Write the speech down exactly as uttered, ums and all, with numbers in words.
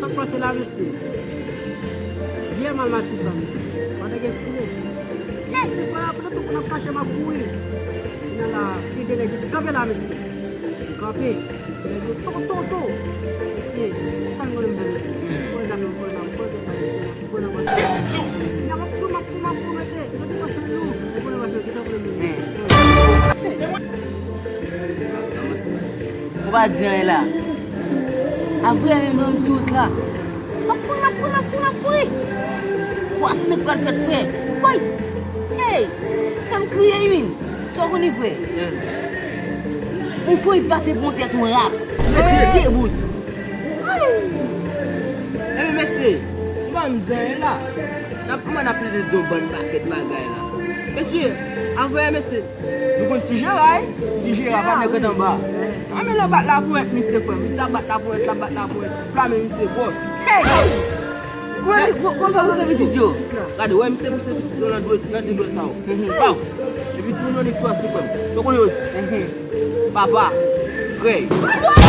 Sa k pase la, mesye? Byen mal Matisan, mesye. Pandan gen tire. Hey, se pa la, pandan tout moun ap kache, m ap kouri. Nan la, gen de nèg ki di, kanpe la, mesye. M kanpe. Nèg yo, to, to, to. Mesye, sa m konnen m fè, mesye? Pran zam yo, pran nan, pran nan, pran nan, pran nan. N ap kouri, m ap kouri, m ap kouri, mesye. Gade machin nou. Ou konnen machin, kisa ou konnen, mesye? Ou pa di anyen la. Avre menm jan m sou wout la. M ap kouri, m ap kouri, m ap kouri, m ap kouri. Bòs nèg pral fèt frè. Woy! Hey! Fè m kriye wi. Sa w konnen frè? Yon foy pase pou yon tèt yon rat. Mèt debout. Ebyen mesye, ou pa m di anyen la. N ap, mwen ap plede di yon bann pakèt bagay la. Mesye, avre mesye, nou konn Ti Jera, wi. Ti Jera, patnè Kantanba. A men l ap bat laponyèt misye frè m. Misye ap bat laponyèt, l ap bat laponyèt. Plame misye bòs. Hey! Gade, wè misye pouse pitit yo. Gade, wè misye pouse pitit yo nan dwèt, nan de dwèt sa yo. Baw. Epi timoun yo nik sòti frè m. Sa w konnen yo di? Papa, krèy.